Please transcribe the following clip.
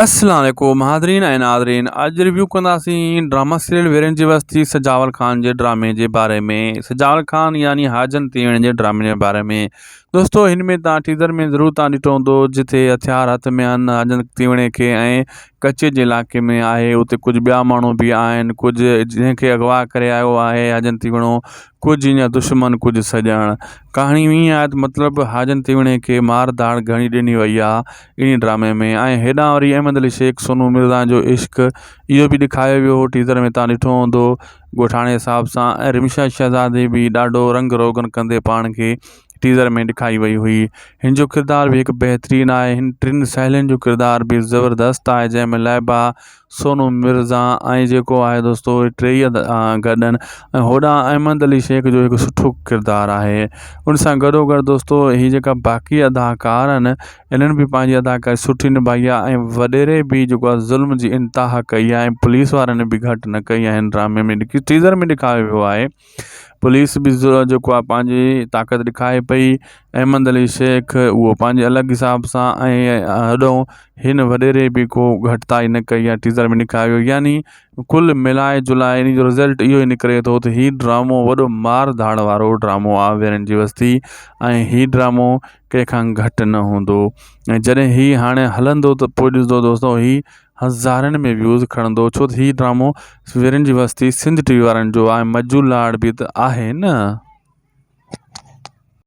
السلام عليڪم حاضرين ۽ ناظرين اڄ ريويو ڪنداسين ڊراما سيريل ويرن جي وستي سجاول خان جي ڊرامي جي باري ۾ سجاول خان يعني حاجن تيوڻ جي ڊرامي جي باري ۾ دوستو هن ۾ تان ٽيزر ۾ ضرور تان ڏٺو هوندو جتي هٿيار هٿ ۾ آهن حاجن تيوڻي کي ۽ ڪچي جي علائقي ۾ آهي اتي ڪجهه ٻيا ماڻهو به آهن ڪجهه جنهن کي اغوا ڪري آيو آهي حاجن تيوڻو ڪجهه اڃا دشمن ڪجهه سڄڻ. ڪهاڻي ائين آهي ته مطلب حاجن تيوڻي کي مار ڌاڙ گهڻي ڏني وئي آ انهي ڊرامي ۾ ۽ هيڏانهن وري احمد علي شيخ سونو مرزا جو عشق اهو به ڏيکايو ويو هو ٽيزر ۾ تان ڏٺو هوندو ڳوٺاڻي حساب سان ۽ رمشا شهزادي به ڏاڍو رنگ روغن ڪندي پاڻ کي ٽيزر ۾ ڏکائي وئي هئي هن جو ڪردار به هڪ بهترين آهي هن ٽن سهيلين جو ڪردار به زبردست آهي جنهن ۾ لائبه سونو مرزا ۽ جيڪو آهي دوستو اهي ٽيئي گڏ آهن ۽ هوڏانهن احمد علي شيخ جو هڪ سٺو ڪردار آهي ان سان گڏو گڏ دوستو هي جيڪا باقي اداڪار آهن انهن به پنهنجي اداڪاري سٺي نڀائي آهي ۽ وڏيري به جيڪو آهي ظلم جي انتها ڪئي آهي ۽ پوليس وارن به گهٽ نه ڪئي آهي هن ڊرامي ۾ ٽيزر ۾ ڏيکاريو ويو آهي پوليس به جيڪو آهي پنهنجي طاقت ڏيکاري پئي احمد علي شيخ اهو پنهنجي الڳ حساب سان ۽ هيڏو هن وڏيري به ڪو گهٽتائي نه ڪئي آهي ٽيزر ۾ ڏيکاريو ويو يعني ڪل ملائي جلائي ان جو رزلٽ اهو ئي نڪري ٿو ته هي ڊرامو وڏو مار ڌاڙ وارو ڊرامو آهي ويرن جي وستي ۽ هي ڊرامو ڪنهن کان گهٽ نه هوندو ۽ جڏهن هي هاڻي هلندو ته پوء ڏسندو دوستو هي هزارن ۾ ويوز کڻندو ڇو ته هي ڊرامو ويرن جي وستي سنڌ ٽي وي وارن جو آهي مجو لاڙ به ته آهي نه.